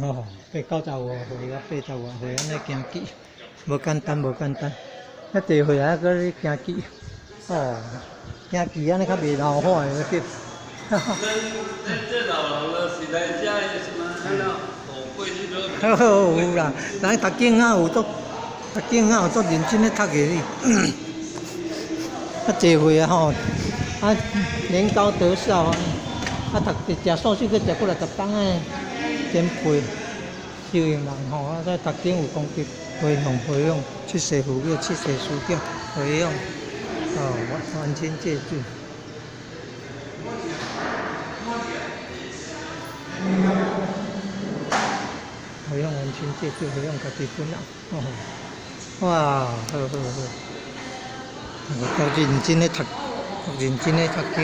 哦，八九十外歲啊，八十外歲按呢行街，無簡單，無簡單。遐濟歲啊，閣咧行街，哦，行街按呢較袂老化的去。哈哈。咱這老人的時代，遮的什麼那富貴迄種。好好有啦，咱讀經啊有足，讀經啊有足認真咧讀的哩。較濟歲啊吼，啊年高德劭啊，啊讀食素食閣食幾若十冬的前輩，修行人吼，啊在讀經有功德，回向回向，七世父母、七世師長回向，哦，還清淨罪。回向還清淨罪，回向家己本人，哦，哇，好好好，夠認真咧讀，認真咧讀經。